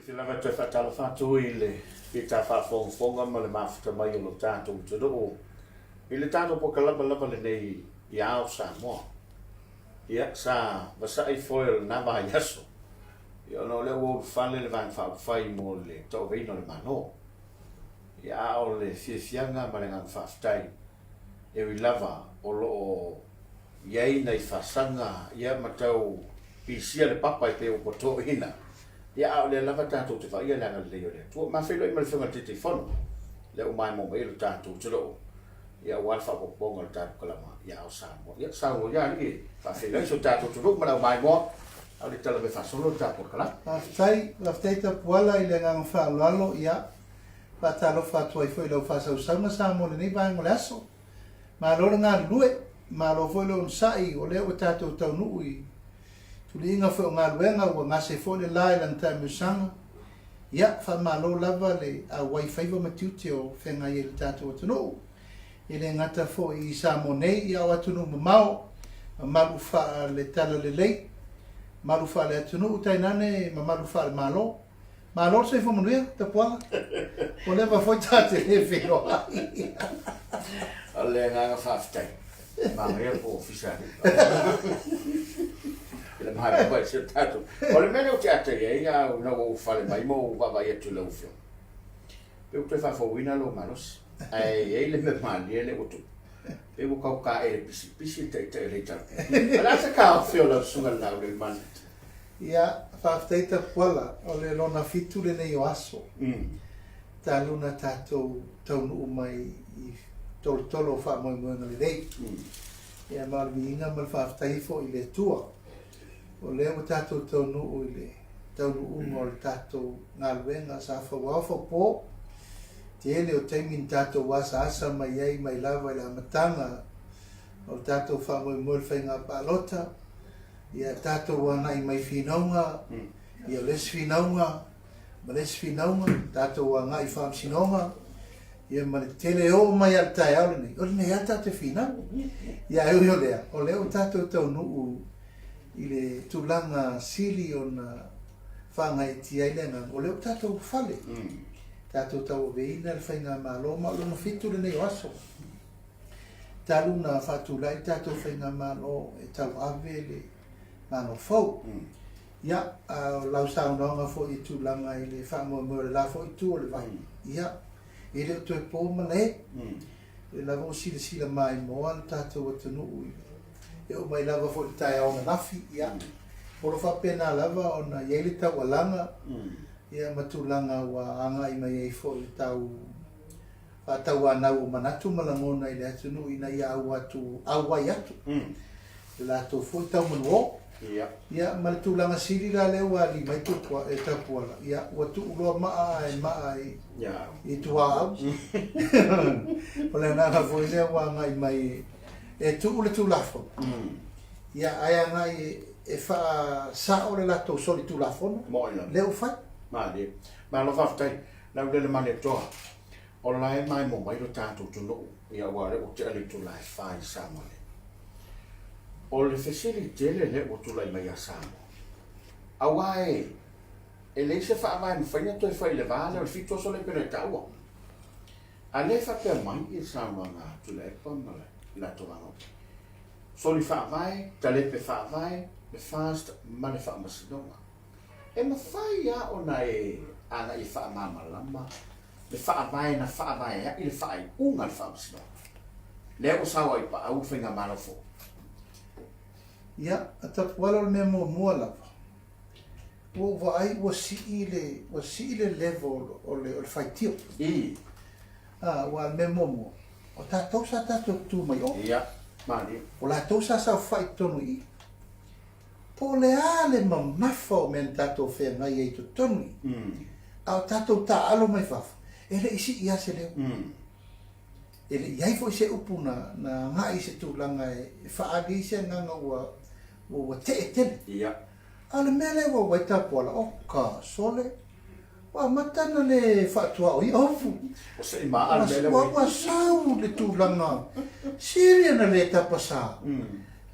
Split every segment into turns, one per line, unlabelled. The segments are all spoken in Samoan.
Fiafia lava e toe faatalofa atu i le fita faafogafoga ma le mafuta mai o lo tatou atunuu i le tatou polokalame lava lenei i Ao Samoa. Ia, sa vasai foe o lena vaiaso, ia ona o lea ua ulufale le Vaega Faaupufai mo le tauaveina o le Malo. Ia, a o le fiafiaga ma le agaga faafetai, e ui lava o lo o i ai nai fasaga ia ma tau pisia le papa e pei ua potoina, ia a o lea lava tatou te vaaia le agalelei o le Atua. Ma feiloai ma le Afioga i le Taitaifono, lea ua maimoa mai ai lo tatou atunuu, ia aua le faaopoopoga o le tatou kalama ia Ao Samoa. Ia saunoa ia alii e faafeiloai si o tatou atunuu ma le aumaimoa, a o le tala mea faasolo le tatou polokalame.
Faafetai, faafetai Tapuala i le agaga faaaloalo, ia faatalofa atu ai foi i lau faasausauga Samoa i lenei vaega o le aso. Malo le galulue, malo foi le onosai, o lea ua tatou taunuu i tuliiga foi o galuega, ua gase foi le la i lana taamilosaga. Ia, faamalo lava le auai faiva ma tiute o feagai ai le tatou atunuu. E le gata foi i Samoa nei, ia o atunuu mamao, mamalu faale-talalelei, mamalu faale-atunuu tainane mamalu faale-Malo. Malo le soifua manuia, Tapuala. Ua leva foi ta te le feiloai.
O le agaga faafetai. Manaia po ofisa alii. I le maea mai si o tatou. O le mea lea ou te ata i ai, a ina ua ou fale mai ma ou vaavaai atu i lau afioga, pe ua toe faafouina lou malosi. Ae i ai le mea malie lea ua tupu. Pe ua tau taele pisipisi le taitai o le HRPP. O le a se taofi o lau susuga i le Laulelmani?
Ia, faafetai Tapuala, o le lona fitu lenei o aso, talu ona tatou taunuu mai i tolotolo o faamoemoega lelei. Ia, ma o le viiga ma le faafetai foi i le Atua, o lea ua tatou taunuu i le taunuuga o le tatou galuega sa fauao faupo. Tele o taimi na tatou asaasa mai ai mai lava i le amataga o le tatou faamoemoe i le faiga palota, Ia tatou agai mai finauga, ia o le isi finauga ma le isi finauga, tatou agai i faamasinoga, ia ma le tele e oo mai lava i le taeao lenei, o lenei lava tatou te finau. Ia ae ui o lea, o lea ua tatou taunuu i le tulaga sili ona faagaeetia ai le agaga, o lea ua tatou fale, tatou tauaveina le faigamalo ma o lona fitu lenei o aso. Talu na faatulai le tatou faigamalo e tauave le Malo fou. Ia, a o lau saunoaga foi i tulaga i le faamoemoe o le la foi itu o le vai, ia, e le o toe po malae. O lea lava ua silasila maimoa le tatou atunuu i le, e oo mai lava foi i le taeao ananafi, ia, o lo o faapena lava ona i ai le taualaga, ia, ma tulaga ua agai mai ai foi le tau faatauanau o manatu ma lagona i le atunuu ina ia aua atu, auai atu le latou foi taumanuo. Ia, ma le tulaga sili la lea ua ali mai Tupua, e Tapuala, ia, ua tuu loa maa ae maa i, i tuaau. O le agaga foi lea ua agai mai e tuu le Tulafono, ia, ae agai e faasao le latou solitulafono lea ua fai.
Malie. Malo faafetai. Laulele Malietoa, O la e maimoa mai lo tatou atunuu, ia aua o lea ua tea le itula e fa i Samoa nei. O le fesili tele lea ua tulai mai ia Samoa, aua e e leai se faavae mafai ona toe fai i le va lea o le fitu aso lea e pei ona e taua. A lea e faapea mai le saunoaga a Tuilaepa ma le latou vaega, soli faavae, talepe faavae, le FAST ma le Faamasinoga. E mafai lava ona e agai e faamalamalama le faavae na faavaea'i le faaiuga a le Faamasinoga. Lea ua sao ai i paau le Faigamalo fou.
Ia, a Tapuala o le mea muamua lava, ua ou vaai ua sii le, ua sii le level o le, o le faitio.
I.
A, aua o le mea muamua, o tatou sa tatou tu mai o.
Ia, malie.
O latou sa saofai i totonu i i. Po o le a le mamafa o mea na tatou feagai ai i totonu i i, a o tatou taaalo mai fafo, e le i sii lava se leo. E le i i ai foi se upu na agai i se tulaga e faaali ai se agaga ua ua tee tele. A o le mea lea ua ua ai Tapuala, o ka sole, ua amata ona le faatuaoia upu. Ua sau le tulaga sili ona le tapasā,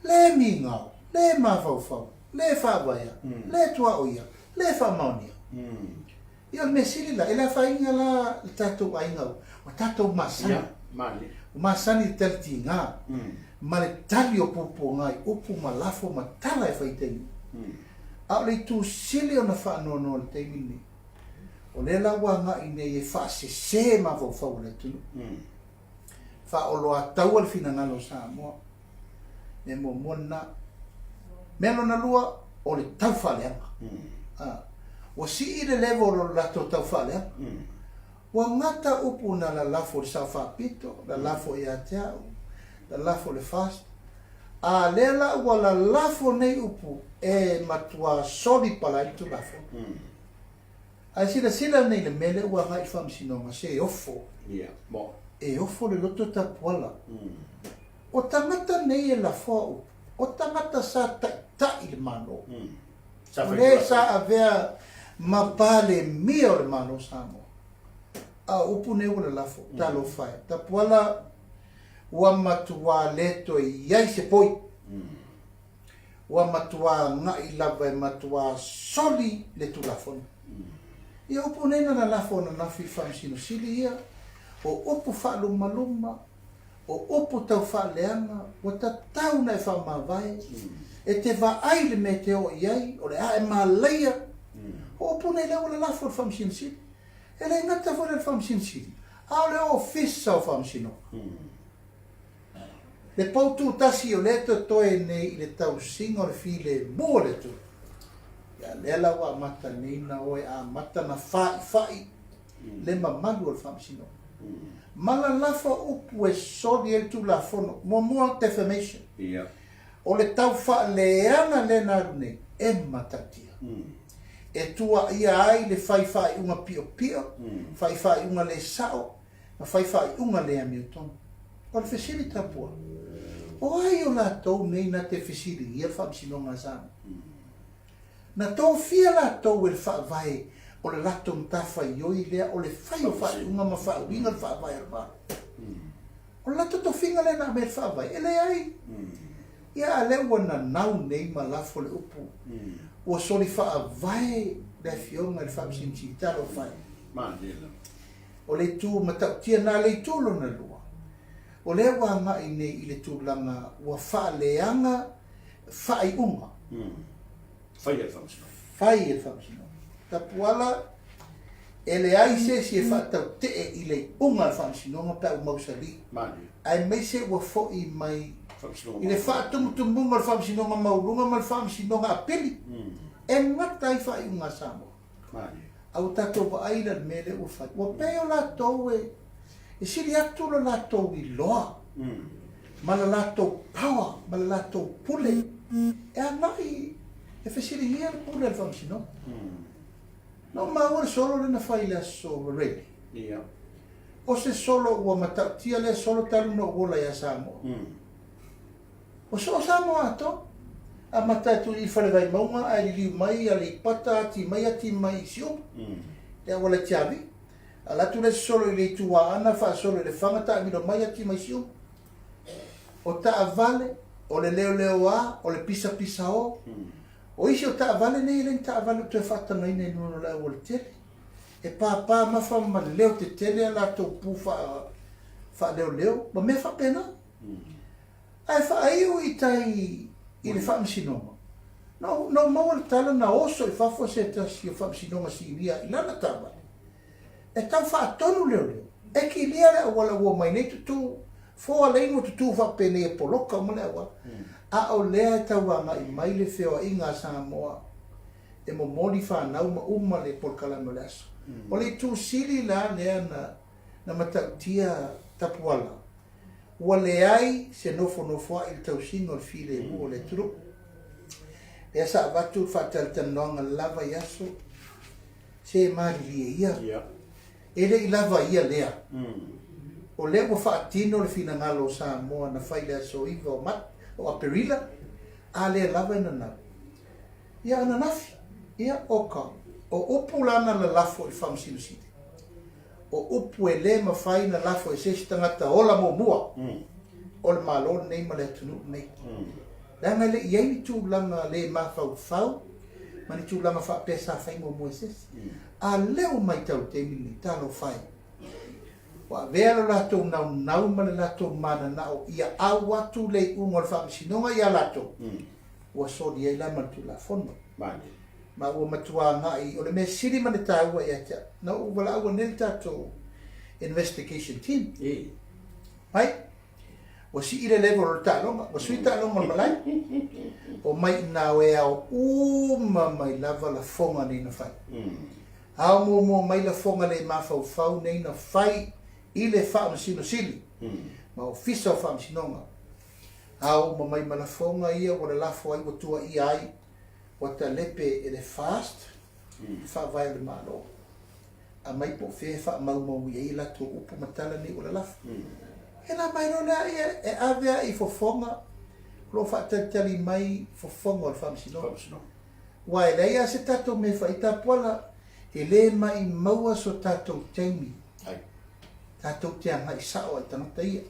le migao, le mafaufau, le faavaea, le tuaoia, le faamaonia. Ia o le mea sili la, e le afaina la le tatou aiga ua tatou masani.
Ia, malie.
Ua masani i le tali tiga ma le tali o puapuaga i upu ma lafo ma tala e fai i taimi. A o le itu sili ona faanoanoa i le taimi lenei, o lea la ua agai nei e faasese mafaufau o le atunuu. Faaoloataua le finagalo o Samoa. Mea muamua lena. Mea lona lua, o le taufaaleaga. Ua sii le level o le latou taufaaleaga. Ua gata upu na lalafo i le Sao Faapito, lalafo ia te au, lalafo i le FAST, a lea la ua lalafo nei upu e matua soli pala ai le Tulafono. Ae silasila nei i le mea lea ua agai i le Faamasinoga, se e ofo. E ofo le loto tapuala. O tagata nei e lafoa upu, o tagata sa taitai le Malo. O le sa avea ma Palemia o le Malo o Samoa. A o upu nei ua lalafo, talofa e. Tapuala, ua matuā le toe i ai se poi. Ua matuā agai lava e matuā soli le Tulafono. Ia upu nei na lalafo ananafi i le Faamasino Sili ia, o upu faalumaluma, o upu tau faaleaga, ua tatau ona e faamavae, e te vaai i le mea e te oo i ai, o le a e malaia. O upu nei lea ua lalafo i le Faamasino Sili. E le gata foi la i le Faamasino Sili, a o le Ofisa o Faamasinoga. Le pou tutasi o lea e totoe nei i le tausiga o le filemu o le Atua. Ia lea la ua amata nei na o e amata na fa'ifa'i le mamalu o le Faamasinoga. Ma lalafo upu e soli ai le Tulafono. Muamua, defamation. O le tau faaleaga lea na alu nei, e matautia. E tuuaia ai le fai faaiuga piopio, fai faaiuga le sa'o, ma fai faaiuga le amiotonu. O le fesili tapua, o ai o latou nei na te fesiligia le Faamasinoga a Samoa? Na tofia latou e le Faavae o le latou matafaioi lea o le fai o faaiuga ma faauiga le Faavae o le Malo. O le latou tofiga lea na aumai e le Faavae, e leai. Ia a lea ua nanau nei ma lafo le upu, ua soli faavae le Afioga i le Faamasino Sili. Talofa e. O le itu matautia na le itu lona lua, o lea ua agai nei i le tulaga ua faaleaga faaiuga.
Fai e le Faamasinoga.
Fai e le Faamasinoga. Tapuala, e leai se isi e faatautee i le iuga a le Faamasinoga pe a ua mausali, aemaise ua foi mai i le faatumutumuga o le Faamasinoga Maualuga ma le Faamasinoga Apili e gata ai faaiuga a Samoa. A ua tatou vaai la i le mea lea ua fai, ua pei o latou e, e sili atu lo latou iloa ma le latou power ma le latou pule e agai e fesiligia le pule a le Faamasinoga. Na ou maua le solo lea na fai i le aso Reli. O se solo ua matautia lea solo talu na ou ola ia Samoa. Ua soo Samoa atoa. Amata atu i Falevaimauga ae liliu mai Aleipata ati mai ati mai i Siumu, le auala i Tiavi. Ala atu le sosolo i le Itu Aana faasolo i Lefaga taamilo mai ati mai Siumu. O taavale, o le leoleoa, o le pisapisao. O isi o taavale nei e le ni taavale o toe faatagaina i luga o le aualatele. E pāpā mafa ma leo tetele a latou pu faaleoleo ma mea faapena. Ae faaiu i tai i le Faamasinoga. Na ou maua le tala na oso i fafo se tasi o Faamasinoga Sinia i lana taavale e tau faatonu leoleo e kilia le auala ua omai nei tutū four lane ua tutū faapenei e poloka uma le auala. A o lea e tau agai mai le feoaiga a Samoa e momoli fanau ma uma le polokalame o le aso. O le itu sili la lea na matautia Tapuala Ua leai se nofonofoaʻi i le tausiga o le filemu o le atunuu. Lea sa avatu le faatalatalanoaga lava i aso, se malilie ia. E le i lava ia lea. O lea ua faatino le finagalo o Samoa na fai i le aso 9 o Mat, o Aperila, a lea lava e nanau. Ia ananafi, ia oka, o upu la na lalafo i le Faamasino Sili. O upu e le mafai na lafo e se isi tagata ola muamua o le Malo lenei ma le atunuu lenei. Leaga e le i i ai ni tulaga le mafaufau ma ni tulaga faapea sa fai muamua e se isi. A lea ua matau i le taimi lenei, talofa e, ua avea lo latou naunau ma le latou mananao ia au atu le iuga o le Faamasinoga ia latou, ua soli ai la ma le Tulafono. Ma ua matua agai, o le mea sili ma le taua ia te au, na ou valaau nei le tatou investigation team. Mai, ua sii le level o le taaloga, ua sui taaloga o le malae. Omai i ina e ao uma mai lava lafoga nei na fai. Ao muamua mai lafoga le mafaufau nei na fai i le Faamasino Sili ma Ofisa o Faamasinoga. Ao uma mai ma lafoga ia ua lalafo ai ua tuuaia ai ua talepe e le FAST le faavae o le Malo. Aumai po o fea e faamaumau i ai a latou upu ma tala nei ua lalafo. Ia la mai loa lea ia e ave lava i fofoga o lo o faatalitali mai fofoga o le Faamasinoga. Aua e leai lava se tatou mea e fai tapuala, e le maimau'a so tatou taimi tatou te agai sao ai i tagata ia.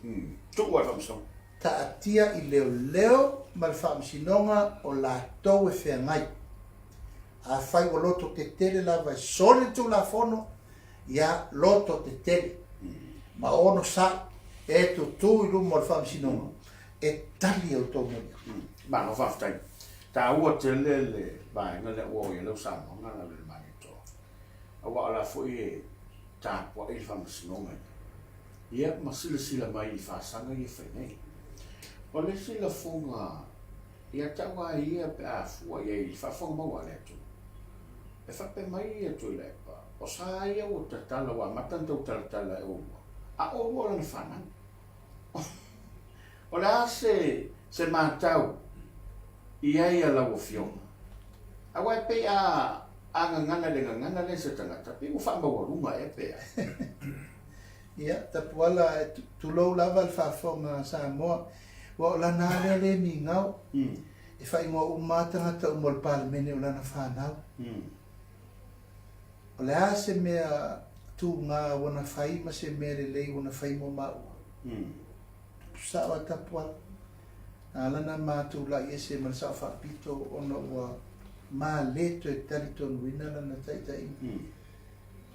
Tuu ai le Faamasinoga.
Taatia i leoleo ma le Faamasinoga o latou e feagai. Afai ua loto tetele lava e soli le Tulafono, ia loto tetele ma onosai e tutū i luma o le Faamasinoga e tali a outou moliaga.
Malo faafetai. Taua tele le vaega lea ua oo i ai lau saunoaga Laulelemaalietoa, aua o la foi e tapuai le Faamasinoga ia, ia ma silasila mai i fasaga ia e fai nei. O le isi lafoga Ia te au a ia pe a fua i ai i le faafofoga maua a le Atua. E faapea mai ia Tuilaepa, o sa ia ua tatala, ua amata ona tau talatala e oulua, a oulua o lana fanau. O le a se, se matau i ai a lau Afioga? Aua e pei a, a gagana i le gagana lea i se tagata, pei ua faamaualuga ea pe a?
Ia, Tapuala, tulou lava le faafofoga a Samoa. Aua o lana lava lea le migao, e faaigoa uma lava tagata uma o le Palemene o lana fanau. O le a se mea tuga ua na fai ma se mea lelei ua na fai mo maua? Tupu sao a Tapuala. Na ala na ma tulai ese ma le Sao Faapito ona ua ma le toe talitonuina lana taitaiga.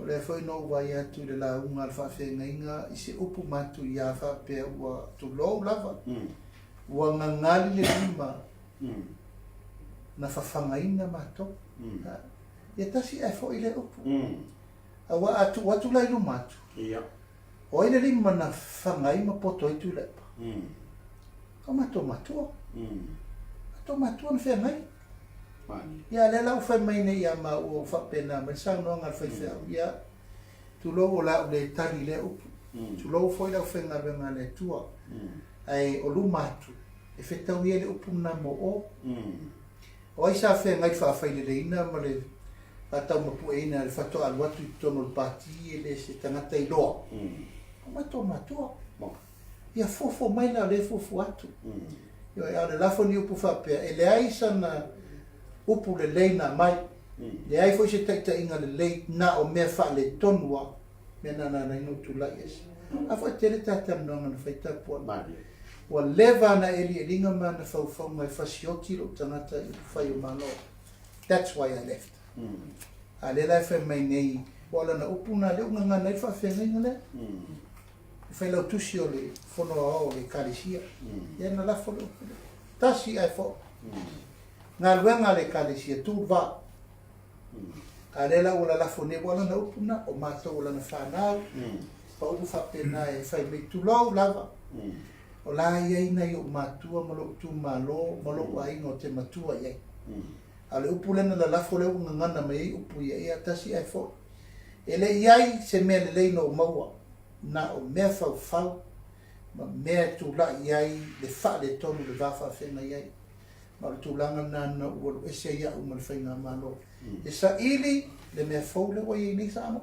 O lea foi na ou vaai atu i le lauga a le faafeagaiga i se upu matuia faapea ua tulou lava, ua gagali le lima na fafagaina matou. Ia tasi ae foi lea upu. Aua a tuu atu la i luma atu, o ai le lima na fafaga ai ma poto ai Tuilaepa? O matou matua. Matou matua na feagai. Ia, lea la ua fai mai nei ia maua ua faapena mai le saunoaga a le faifeau, ia, tulou o le a ou le tali i lea upu, tulou foi le aufaigaluega a le Atua, ae o luma atu, e fetaui ai le upu lena mo o. O ai sa feagai le faafaileleina ma le faataumapueina e le faatoa alu atu i totonu o le pati e le se tagata iloa? O matou matua. Ia fuafua mai la o lea e fuafua atu. Ioe, a o le lafo ni upu faapea, e leai sana upu lelei na aumai, leai foi se taitaiga lelei, na o mea faaletonu lava, mea na na ala ai ona ou tulai ese. A foi e tele ta talanoaga na fai tapuana. Ua leva ana elieliga ma ana faufauga e fasioti lou tagata i upufai o Malo. That's why I left. A lea la e fai mai nei, ua o lana upu na lea ua gagana ai le faafeagaiga lea. Le failautusi o le Fono Aoao o le Ekalesia, lea na lafo le upu lea. Tasi ae foi. Galuega a le Ekalesia, tu le va. A lea la ua lalafo nei, ua lana upu na, o matou o lana fanau, ma upu faapena e fai mai, tulou lava. O la e i ai nai ou matua ma lou itumalo ma lou aiga ou te matua i ai. A o le upu lea na lalafo lea ua gagana mai ai upu ia, ia tasi ae foi. E le i ai se mea lelei na ou maua, na o mea faufau ma mea e tulai ai le faaletonu i le va faafeagai ai. Ma o le tulaga lena na ou alu ese ai au ma le Faigamalo. E saili le mea fou lea ua i ai nei Samoa.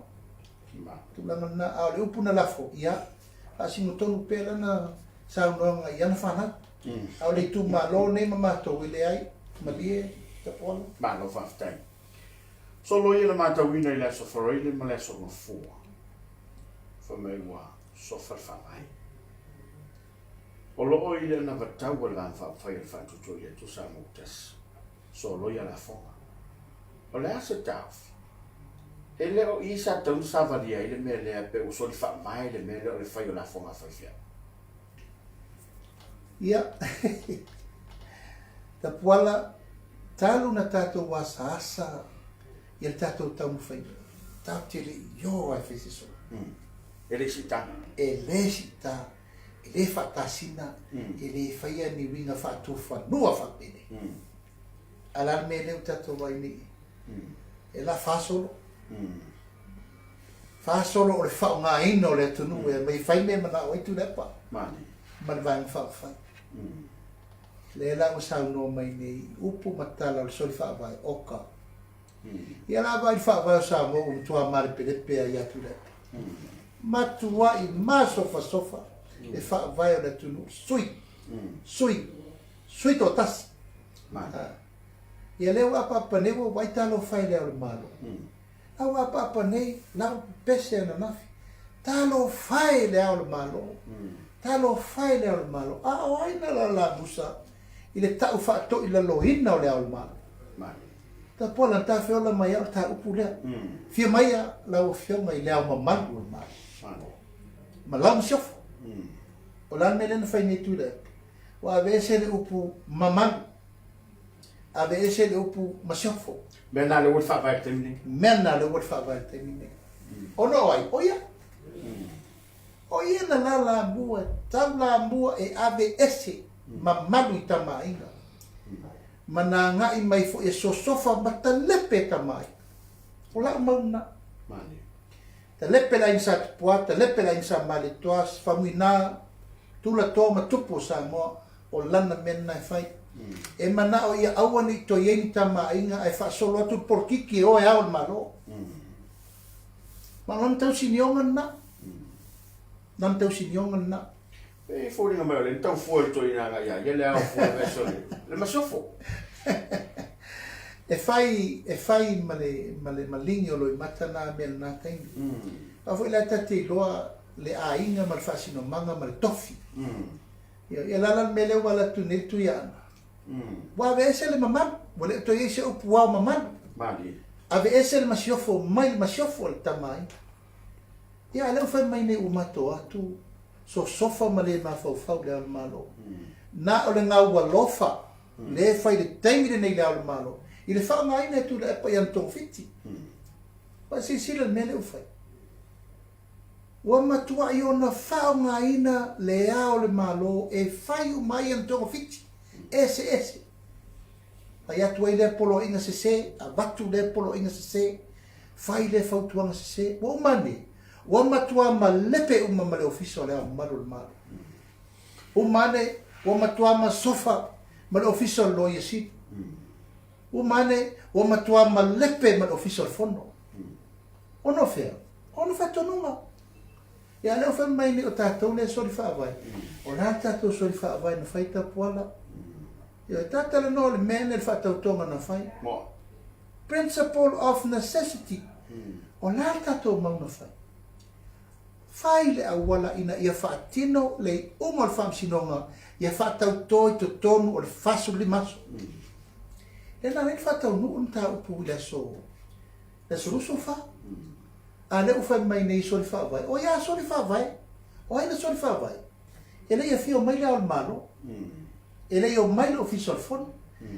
Tulaga lena, a o le upu na lafo, ia, faasino tonu pea lana saunoaga i ana fanau. A o le itumalo nei ma matou, e leai, malie Tapuala.
Malo faafetai. Solo ia na matauina i le Aso Faraile ma le Aso Gafua, fai mai ua sofa le Faavae. O lo o i le anavatau a le Vaega Faaupufai o le Faatuatua i le Atua Samoa ua tasi, solo ia lafoga. O le a se taofi? E le o i sa tatau ona savalia ai le mea lea pe ua soli faavae le mea lea o le fai o lafoga a faifeau.
Ia, Tapuala, talu na tatou asaasa ia le tatou taumafaiga, tatou te le i o lava e fai se solo.
E le siita.
E le siita, e le faatasina, e le faia ni uiga faatufanua faapenei. A o le a le mea lea ua tatou vaai nei i ai? E la faasolo. Faasolo o le faaaogaina o le atunuu e aumai e fai mea e manao ai Tuilaepa ma le Vaega Faaupufai. Lea la ua saunoa mai nei upu ma tala o le soli faavae, oka. Ia la vaai i le faavae o Samoa ua matua malepelepe ai ia Tuilaepa. Matuai masofasofa le faavae o le atunuu, sui, sui, sui toatasi. Ia lea ua apaapa nei ua vaai talofa e le Ao o le Malo. A ua apaapa nei la ua pepese ananafi. Talofa e le Ao o le Malo. Talofa e le Ao o le Malo. A o ai na lalamusa i le tau faatoilaloina o le Ao o le Malo? Tapuala na tafeola mai au le ta upu lea. Fia mai a lau Afioga i le Ao Mamalu o le Malo. Ma lau masiofo. O le a le mea lea na fai nei Tuilaepa? Ua aveese le upu mamalu, aveese le upu masiofo.
Mea na lea ua i le faavae i le taimi nei.
Mea na lea ua i le faavae i le taimi nei. Ona o ai? O ia. O ia na lalamua, taulamua e aveese mamalu i tama aiga. Ma na agai mai foi e sosofa ma talepe e tama aiga. O lau mau lena. Talepe le aiga Sa Tupua, talepe le aiga Sa Malietoa, Faumuina, Tulatoa ma Tupu o Samoa, o lana mea lena e fai. E manao ia aua ne i toe i ai ni tama aiga ae faasolo atu le polokiki e o e ao le Malo. Ma o lana tausinioga lena. Lana tausinioga lena.
E foliga mai o le tau fua le toeaina agai ia ia le ao fua le vaiaso le le masiofo.
E fai e fai ma le ma le maligi o Loimata na mea lena taimi. Aua foi la ta te iloa le aiga ma le faasinomaga ma le tofi. Ia ia la la le mea lea ua ala atu nei le Tuiaana. Ua aveese le mamalu, ua le o toe i ai se upu ao mamalu.
Malie.
Aveese le masiofo mai le masiofo a le tama aiga. Ia, a o lea ua fai mai nei ua matou atu sosofa ma le mafaufau i le Ao o le Malo. Na o le gau alofa lea e fai i le taimi lenei i le Ao o le Malo i le faaaogaina e Tuilaepa i ana togafiti. Ua e silasila i le mea lea ua fai? Ua matuai ona faaaogaina le Ao o le Malo e fai uma ai ana togafiti eseese. Fai atu ai lea poloaiga sese, avatu lea poloaiga sese, Fai lea fautuaga sese. Ua uma ane, ua matua malepe uma ma le Ofisa o le Ao Mamalu o le Malo. Uma ane, ua matua masofa ma le Ofisa o le Loia Sili. Uma ane, ua matua malepe ma le Ofisa o le Fono. Ona o fea? Ona o faatonuga. Ia, a o lea ua fai mai nei o tatou lea e soli faavae. O le a le tatou soli faavae na fai Tapuala? Ioe, ta talanoa i le mea lea i le faatautoga na fai. Principle of necessity. O le a le tatou mau na fai? Fai le auala ina ia faatino le iuga o le faamasinoga ia faatauto i totonu o le 45 aso. Lea na ala ai ona faataunuu le mataupu i le aso le aso 24. A lea ua fai mai nei soli faavae. O ia soli faavae? O ai na soli faavae? E le i afio mai le Ao o le Malo. E le i omai le Ofisa o le Fono,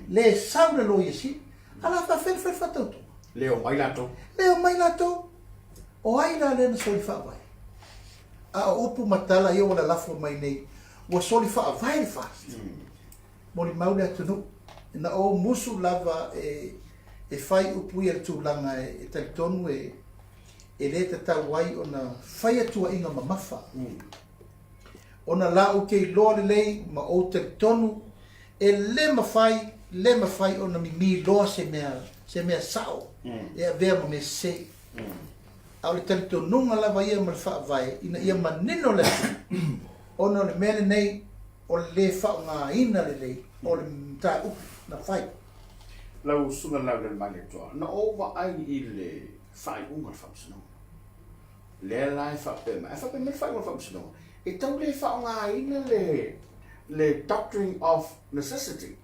le sau le Loia Sili, a la faafefea ona fai le faatautoga?
Le omai latou.
Le omai latou. O ai la lea na soli faavae? A o upu ma tala ia ua lalafo mai nei, ua soli faavae le FAST. Molimau le atunuu, na ou musu lava e fai upu ia i le tulaga e talitonu e le tatau ai ona faia tuuaiga mamafa. Ona la ou te iloa lelei ma ou talitonu e le mafai, le mafai ona mimi loa se mea, se mea sao e avea ma mea sese. A o le talitonuga lava ia ma le faavae ina ia manino le atunuu, ona o le mea lenei o le le faaaogaina lelei o le mataupu na fai.
Lau Susuga Laulelemailetoa, na ou vaai i le faaiuga o le Faamasinoga. Lea la e faapea mai, a faapea mai le faaiuga o le Faamasinoga, e tau le faaaogaina le le doctrine of necessity,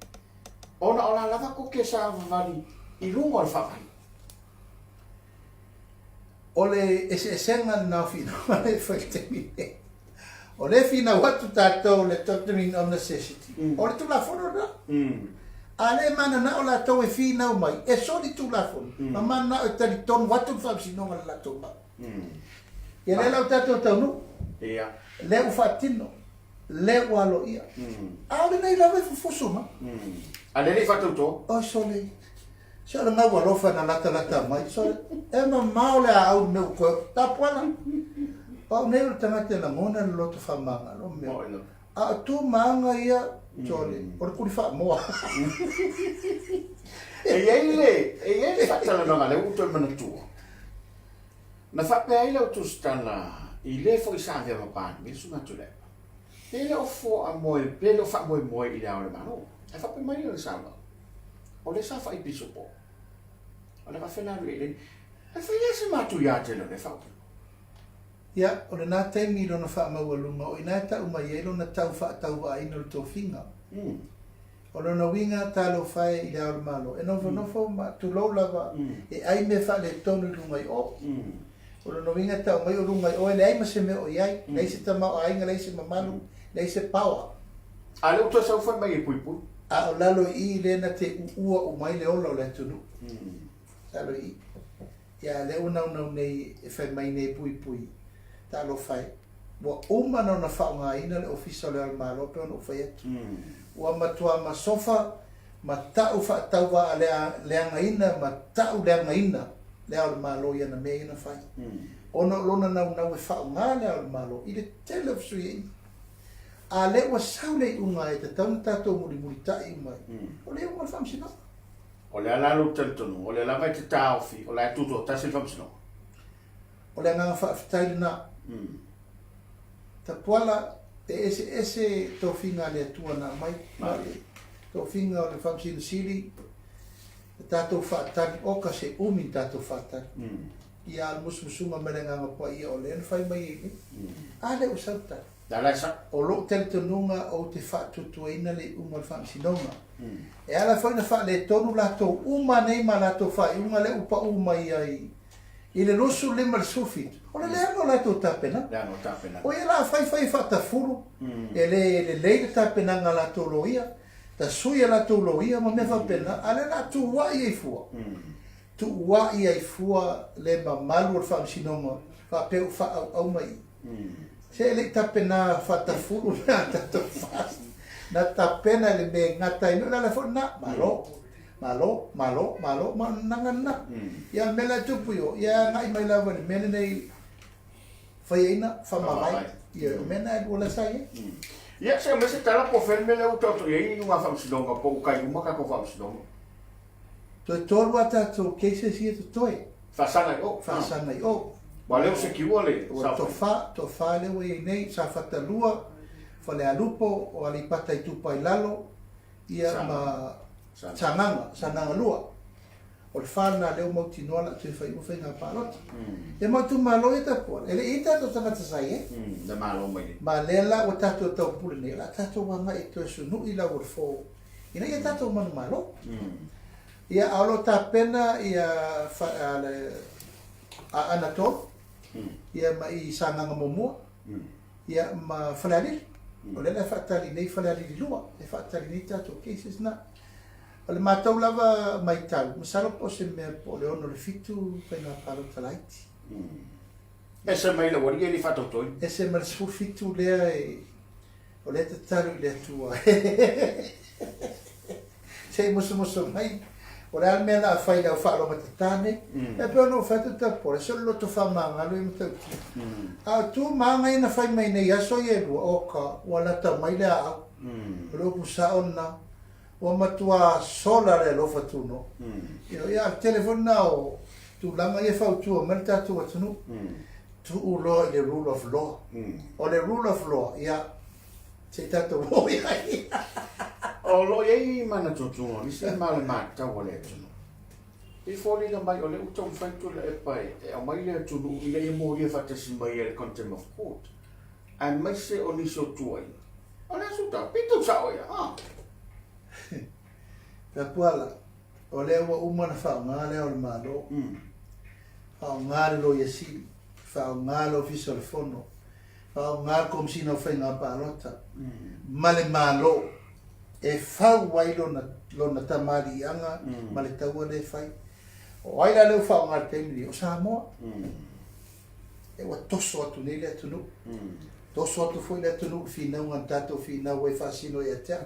ona o la lava koke sa vavali i luga o le faavae.
O le eseesega lena o finauga lea e fai i le taimi nei. O lea e finau atu tatou le doctrine of necessity. O le Tulafono lena. A lea e mananao latou e finau mai, e soli Tulafono, ma mananao e talitonu atu le Faamasinoga i le latou mau. Ia lea la ua tatou taunuu. Lea ua faatino. Lea ua aloaia. A o lenei lava e fufusu mai.
A lea e le i faatauto?
Oi sole. Se o le gau alofa na latalata mai. Sole, e mamao le aau i le mea ua toe. Tapuala. O au nei o le tagata e lagona le loto faamagalo mea. A o tu ma aga ia, sole, o le kuli faamoa.
E i ai le, e i ai le faatalanoaga lea ua ou toe manatua. Na faapea ai lau tusitala i le foi sa avea ma Palemia le Susuga Tuilaepa, pe le o foamoe, pe le o faamoemoe i le Ao o le Malo. Ae faapea mai lana saunoaga, o lea sa fai pisupo, o le faafefea ona alu i ai le. Ae fai lava se matuia tele o lea faaupuga.
Ia, o lena taimi i lona faamaualuga, o i ina e tau mai ai lona tau faatauvaaina o le tofiga. O lona uiga, talofa e i le Ao o le Malo, e nofonofo ma tulou lava e ai mea faaletonu i luga i o. O lona uiga e tau mai o luga i o e leai ma se mea o i ai, leai se tamaoaiga, leai se mamalu, leai se power.
A lea ua toe sau fai mai e puipui.
A o lalo i i lea na te uua uma ai le ola o le atunuu. Lalo i i. Ia, lea ua naunau nei e fai mai nei e puipui, talofa e. Ua uma ona faaaogaina le Ofisa o le Ao o le Malo pei ona ou fai atu. Ua matua masofa ma tau faatauvaa leagaina ma tau leagaina le Ao o le Malo i ana mea ia na fai. Ona o lona naunau e faaaoga le Ao o le Malo i le tele o fesuiaiga. A lea ua sau le iuga e tatau ona tatou mulimulitai uma ai, o le iuga o le Faamasinoga.
O le a la lou talitonuga, o lea lava e te taofi o la e tutoatasi le Faamasinoga?
O le agaga faafetai lena. Tapuala, e eseese tofiga a le Atua na aumai. Ma le tofiga o le Faamasino Sili, na tatou faatali, oka se umi na tatou faatali. Ia a o le musumusuga mai le Agaga Paia o lea na fai mai ai nei. A lea ua sau le tali. O lou talitonuga ou te faatuatuaina le iuga o le Faamasinoga. E ala foi na faaletonu latou uma nei ma latou faaiuga lea ua pau mai ai I le 25 i le 17, o le leaga o latou tapenaga.
Leaga o tapenaga.
O ia la fai fai e faatafulu, e le lelei le tapenaga a latou loia, tasui a latou loia ma mea faapena, a o lea la tuuai ai fua, tuuai ai fua le mamalu o le Faamasinoga faapea ua faaauau mai i. Se e le i tapena faatafulu mea a tatou FAST, na tapena i le mea e gata ai, o le ala foi lena, malo. Malo, malo, malo, ma o le naga lena. Ia, o le mea la e tupu i o, ia e agai mai lava i le mea lenei, faiaina, faamavae. Ia, o mea na e lua la sa i ai.
Ia, se aumai se tala po o fea le mea lea ua taoto i ai iuga faamasinoga po ua kai uma tatou faamasinoga.
Toe tolu a tatou cases ia totoe.
Faasaga i o.
Faasaga i o.
Ua lea ua secure le
Ua tofa, tofa lea ua i ai nei, Safata 2, Falealupo, o Aleipata Itupa i Lalo, Ia ma Sagaga, Sagaga 2. O le fa lena lea ua mautinoa la toe fai uma faiga palota. Ia ma itumalo ia tapuala, e le i i ai tatou tagata sa i ai.
Na malo mai nei.
Ma lea la ua tatou taupule nei, o le a tatou agai e toe sunui lau o le fo ina ia tatou manumalo. Ia, a o lo o tapena ia le Aana 3, ia ma i Sagaga muamua. Ia ma Falealili. O lea la e faatali nei Falealili 2, e faatali nei tatou cases na. O le matou lava matau, masalo po o se mea po o le 6 i le 7 faiga palota laiti.
Ese mai le aualii e le i faatautoina.
Ese mai le 17 lea e o lea e tatalo i le Atua se i musumusu mai, o le a le mea o le a fai i le au faalogotatā nei. E pei ona ou fai atu Tapuala, se o le loto faamagalo ia matautia. A o tu ma aga ia na fai mai nei i aso ia e lua, oka, ua lata mai le aau. O le upu sao lena, ua matua sola le alofa tunoa. Ioe, ia a o le tele foi lena o tulaga ia e fautua mai le tatou atunuu, tuu loa i le rule of law. O le rule of law, ia, se i tatou o i ai.
O lo o i ai manatuatuga o nisi ma le matau a le atunuu. E foliga mai o lea ua taumafai Tuilaepa e aumai le atunuu ina ia molia faatasi mai e le Contempt of Court, aemaise o nisi o tuuaiga. O le aso tau, pe tau sao ia, ha?
Tapuala, o lea ua uma ona faaaoga le Ao o le Malo. Faaaoga le Loia Sili, faaaoga le Ofisa o le Fono, faaaoga le Komesina o Faiga Palota ma le Malo e fau ai lona, lona tamaliiaga ma le taua lea e fai. O ai la lea ua faaaoga i le taimi lenei? O Samoa. E ua toso atu nei le atunuu. Toso atu foi le atunuu i le finauga na tatou finau ai e faasino ia te au.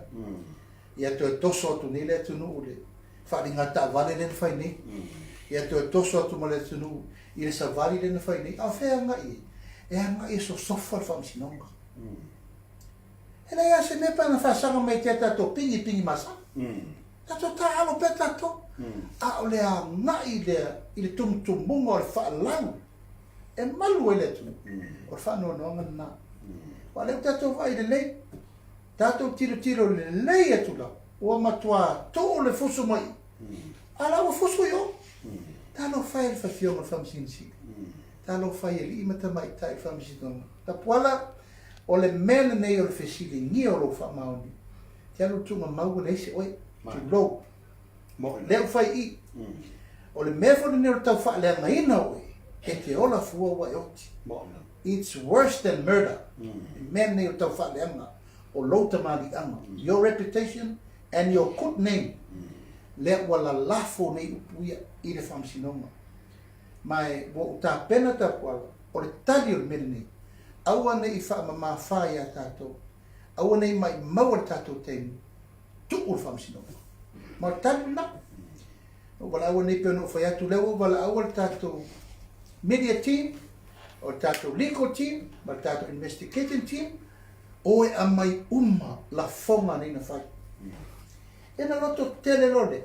Ia toe toso atu nei le atunuu i le faaaliga taavale lea na fai nei. Ia toe toso atu ma le atunuu i le savali lea na fai nei. A o fea e agai i ai? E agai e sosofa le faamasinoga. E leai lava se mea pe ana faasaga mai tea tatou pigi pigi masani. Tatou taaalo pea tatou. A o le agai lea i le tumutumuga o le faalau e malu ai le atunuu. O le faanoanoaga lena. Aua o lea ua tatou vaai lelei. Tatou tilotilo lelei atu lava, ua matua tuu le fusu mai i, a la ua fusu i o. Talofa e le Afioga i le Faamasino Sili, talofa i alii ma tamaitai o le Faamasinoga. Tapuala, o le mea lenei o le fesiligia o lou faamaoni, te alu i le tuugamau ua leai se oe, tulou. Lea ua fai i i. O le mea foi lenei o le tau faaleagaina o oe, e te ola fua ua e oti. It's worse than murder, le mea lenei o le tau faaleaga o lou tamaliiaga, your reputation and your good name, lea ua lalafo nei upu ia i le faamasinoga. Ma e ua ou tapena Tapuala, o le tali o le mea lenei, aua ne i faamamafa ia tatou, aua ne i maimaua le tatou taimi, tuu le faamasinoga. Ma o le tali lena. Ua valaau nei pei ona ou fai atu, lea ua valaau le tatou media team, o le tatou legal team, ma le tatou investigating team, o e aumai uma lafoga nei na fai. E na loto tele loa lea,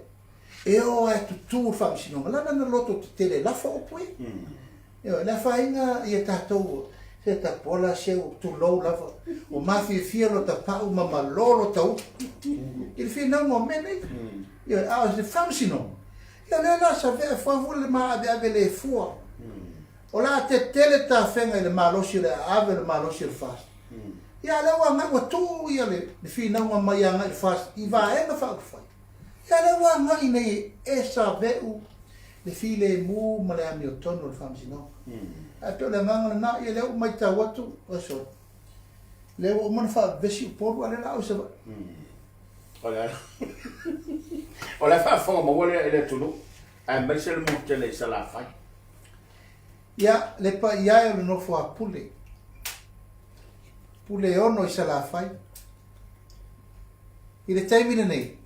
e o lava e tutu le faamasinoga, leaga na loto tetele e lafo upu ia. Ioe, le afaina ia tatou se tapola seu tulou lava, ua mafiafia lota pau ma malo lota upu i le finauga o mea nei. Ioe, a o se faamasinoga, ia o lea la savea fua le maaveave le fua. O le a tetele tafega i le malosi o le aave o le malosi o le FAST. Ia a o lea ua agai ua tuu ia le finauga mai agai i le FAST i vaega faaupufai. Ia lea ua agai nei e Save'u le filemu ma le amiotonu o le Faamasinoga. Ae pei o le agaga lena, ia lea ua maitau atu, oi sole, lea ua uma ona faavevesi Upolu a o lea la o i Savaii.
O le o le faafofoga maua lea i le atunuu aemaise le motu tele i Salafai.
Ia, le paia e o le nofo a Pule, Puleono i Salafai. I le taimi lenei,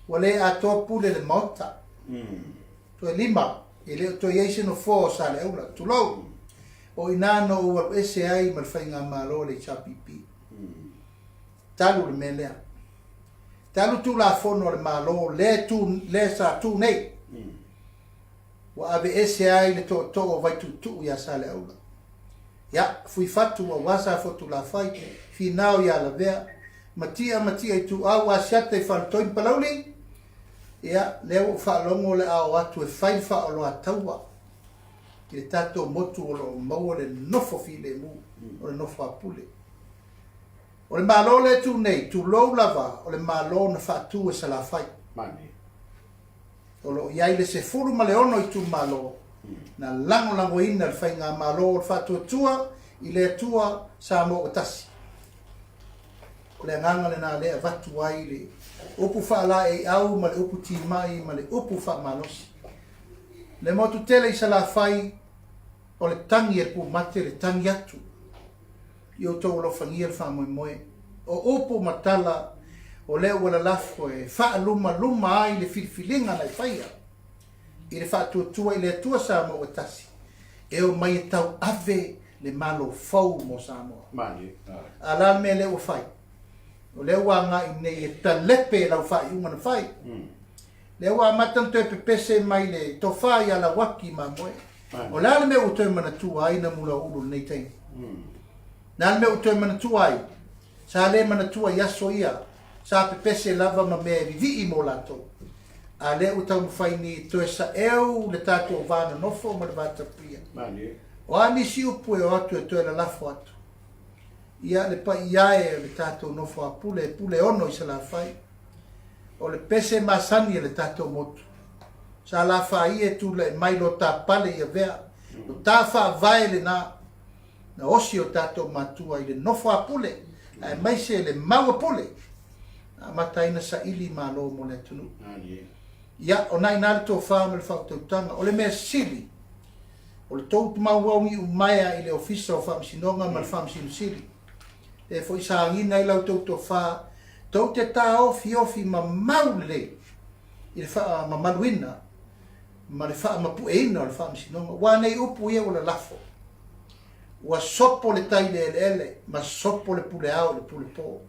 ua le atoa pule le Maota. Toe lima, e le o toe i ai se nofoa o Saleaula, tulou, o i ina na ou alu ese ai ma le Faigamalo a le HRPP. Talu le mea lea. Talu Tulafono a le Malo lea, tu, lea sa tu nei, ua aveese ai le tootoo o Vaituutuu ia Saleaula. Ia, Fuifatu aua Safotulafai, Finao ia Lavea, Matia Matia Ituau, Asiata i Faletoi ma Palauli, ia, lea ua ou faalogo o le a o atu e fai le faaoloataua i le tatou motu o lo o maua le nofo filemu, o le nofo a Pule. O le Malo lea e tu nei, tulou lava, o le Malo na faatu e Salafai. O lo o i ai le 16 itumalo na lagolagoina le Faigamalo o le Faatuatua i le Atua Samoa ua Tasi. O le agaga lena lea e avatu ai le upu faalaeiau ma le upu timai ma le upu faamalosi. Le motu tele i Salafai, o le tagi a le pumate, le tagi atu i outou alofagia le faamoemoe. O upu ma tala o lea ua lalafo e faalumaluma ai le filifiliga na e faia i le faatuatua i le Atua Samoa ua tasi, e omai e tauave le Malo fou mo Samoa. A la le mea lea ua fai? O lea ua agai nei e talepe lau faaiuga na fai. Lea ua amata ona toe pepese mai le tofa ia Lauaki Mamoe. O le a le mea ua toe manatua ai Namulauulu i lenei taimi? Le a le mea ua toe manatua ai? Sa le manatua i aso ia, sa pepese lava ma mea e vivii mo latou. A lea ua taumafai nei e toe saeu le tatou va nonofo ma le va tapuia. O a nisi upu e o atu e toe lalafo atu? Ia, le paia e o le tatou nofo a Pule, Puleono i Salafai. O le pese masani a le tatou motu. Salafai e tulai mai lo ta pale i avea, lo ta faavae lena na osi e o tatou matua i le nofo a pule aemaise le mau a pule na amata ai na saili malo mo le atunuu. Ia, o na ina le tofa ma le faautautaga. O le mea sili, o le tou mauaugiu maea i le Ofisa o Faamasinoga ma le Faamasino Sili, lea foi sa agiga ai la outou tofa tou te taofiofi mamau lelei i le faamamaluina ma le faamapueina o le Faamasinoga. Ua nei upu ia ua lalafo, ua sopo le tai i le eleele ma sopo le pule ao i le pule po,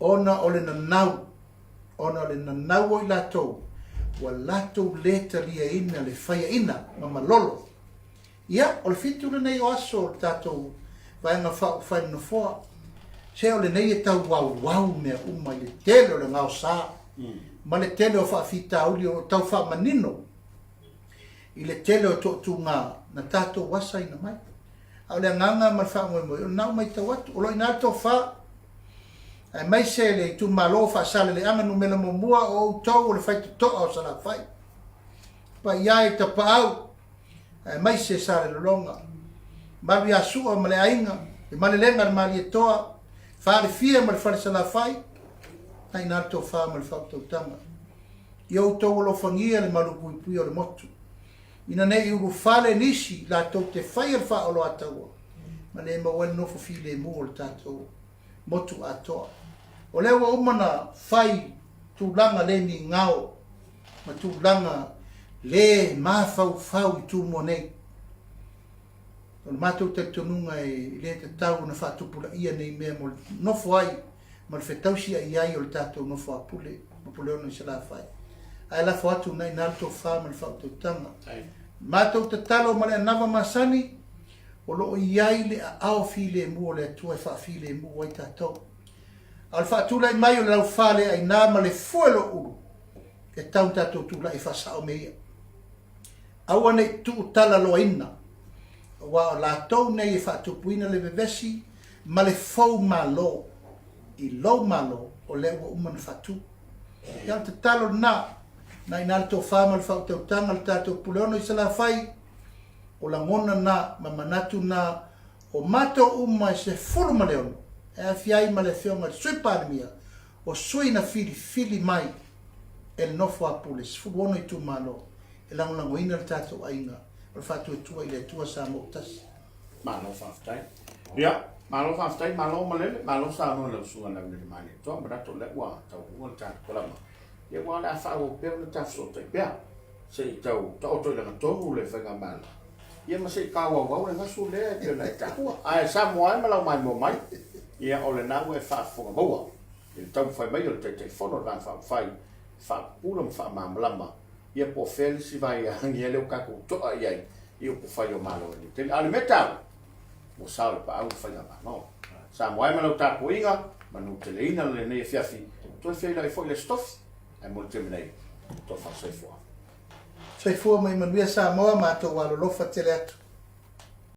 ona o le nanau, ona o le nanau o i latou ua latou le taliaina le faiaina ma malolo. Ia, o le fitu lenei o aso o le tatou Vaega Faaupufai i le Nofoa. Se o lenei e tau auau mea uma i le tele o le gaosa ma le tele o faafitauli o lo o tau faamanino i le tele o toatuga na tatou asaina mai. A o le agaga ma le faamoemoe, o lena ua matau atu, o lo o i ina le tofa, aemaise le itumalo o Faasaleleaga numera muamua, o outou o le faitotoa o Salafai. Paia e Tapaau, aemaise Salelologa, Malu ia Sua ma le aiga, le Malelega le Malietoa, Falefia ma le Fale Salafai, na i ina le tofa ma le faautautaga. Ia outou alofagia le malupuipuia o le motu, ina ne i ulufale nisi latou te faia le faaoloataua ma le maua ai le nofo filemu o le tatou motu atoa. O lea ua uma ona fai tulaga le migao ma tulaga le mafaufau i Tumua nei. O le matou talitonuga e le tatau ona faatupulaia nei mea mo le nofo ai ma le fetausiai ai o le tatou nofo a Pule ma Puleono i Salafai. Ae lafo atu na ina le tofa ma le faautautaga. Matou tatalo ma le anava masani, o lo o i ai le aao filemu o le Atua e faafilemu ai tatou. A o le faatulai mai o le laufaleaina ma le fue loulu, e tatau ona tatou tulai e faasao mea ia. Aua ne i tuutalaloaina, aua o latou nei e faatupuina le vevesi ma le fou malo i lou malo o lea ua uma ona faatu. Ia, o le tatalo lena, na i ina le tofa ma le faautautaga le tatou Puleono i Salafai, o lagona na ma manatu na o matou uma e 16, e aafia ai ma le Afioga i le Sui Palemia, o sui na filifili mai e le nofo a Pule, 16 itumalo, e lagolagoina le tatou aiga o le Faatuatua i le Atua Samoa ua Tasi.
Malo faafetai. Ia, malo faafetai, malo malele, malo saunoa i lau Susuga Laulele Malietoa, manatu o lea ua tauuga le tatou kalama. Ia aua o le a faaauau pea ona ta fesootai pea, se i tau taoto i lagatonu le faigamalo, ia ma se i tauauau le gasu lea e pei ona e taua. Ae Samoa e ma lau maimoa mai, ia o lena ua e faafofoga maua i le taumafai mai o le Taitaifono o le Vaega Faaupufai e faapupula ma faamalamalama, ia po o fea le isi vaiagia lea ua tatou to'a i ai i upufai o Malo i lenei taimi. A o le mea taua, ua sao i le paau le faigamalo. Samoa e ma lau tapuaiga, manuteleina lenei afiafi, toe feiloai foi i le Aso Tofi, ae mo le taimi nei, tofa soifua.
Soifua ma ia manuia Samoa, matou alolofa tele atu.